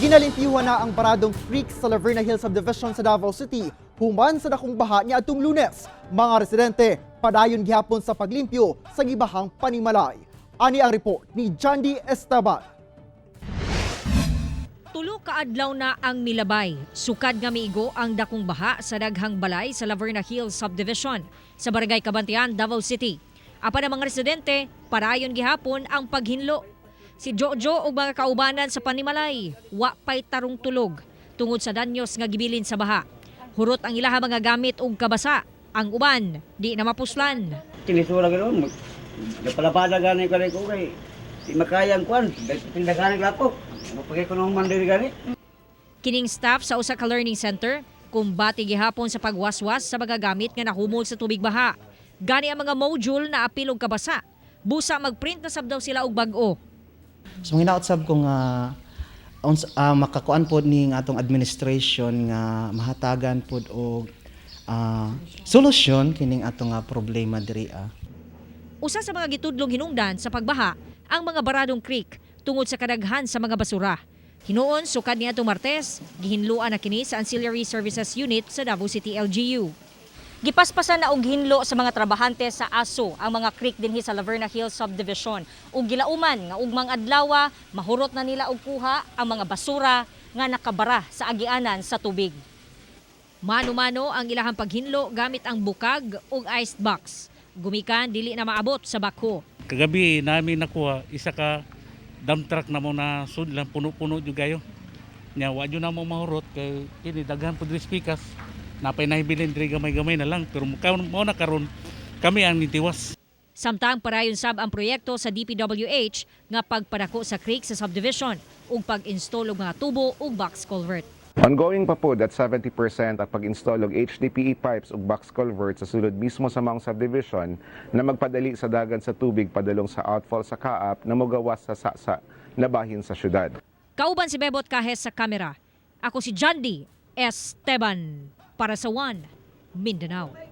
Ginalimpyuhan na ang Baradong Creek sa Laverna Hill Subdivision sa Davao City human sa dakong baha niadtong Lunes. Mga residente padayon gihapon sa paglimpyo sa gibahang panimalay. Ani ang report ni Jandy Esteban. Tulo ka adlaw na ang milabay. Sukad nga miigo ang dakong baha sa daghang balay sa Laverna Hills Subdivision sa Barangay Cabantian, Davao City. Apan ang mga residente, padayon gihapon ang paghinlo. Si Jojo ug mga kaubanan sa panimalay, wa pay tarong tulog tungod sa danyos nga gibilin sa baha. Hurot ang ilaha mga gamit ug kabasa. Ang uban, di na mapuslan. Tinisura ganoon. Napalabada gani ko ko kay di makayang kuan, tindagan lapok. Mapagay ko nung diri gani. Kining staff sa usa ka learning center, kumbati gihapon sa pagwaswas sa mga gamit nga nahumol sa tubig baha. Gani ang mga module na apil og kabasa. Busa magprint na sab daw sila og bag-o. So hinaot sab ko nga makakuan pod ni nga atong administration nga mahatagan pod og solusyon kining atong nga problema diri. Usa sa mga gitudlong hinungdan sa pagbaha ang mga Baradong Creek tungod sa kadaghan sa mga basura. Hinuon sukad niadtong Martes, gihinluan na kini sa Ancillary Services Unit sa Davao City LGU. Gipaspasan na og hinlo sa mga trabahante sa ASO ang mga creek dinhi sa Laverna Hills Subdivision. Ug gilauman nga ugmang adlawa mahurot na nila og kuha ang mga basura nga nakabara sa agianan sa tubig. Mano-mano ang ilahang paghinlo gamit ang bukag ug ice box. Gumikan dili na maabot sa bako. Kagabi namin nakuha isa ka dump truck na mo na sudlan, puno-puno jud kayo. Nya wa jud na mo mahurot kay kini daghan pud diri pikas. Napay nahibilin diri, gamay-gamay na lang, pero mao na karon kami ang nitiwas. Samtang padayon sab ang proyekto sa DPWH nga pagpadako sa creek sa subdivision ug pag-install og mga tubo ug box culvert. Ongoing pa po at 70% ang pag-install og HDPE pipes ug box culvert sa sulod mismo sa maong subdivision na magpadali sa dagan sa tubig padulong sa outfall sa CAAP na mogawas sa sasa na bahin sa syudad. Kauban si Bebot Cajes sa kamera. Ako si Jandy Esteban para sa One Mindanao.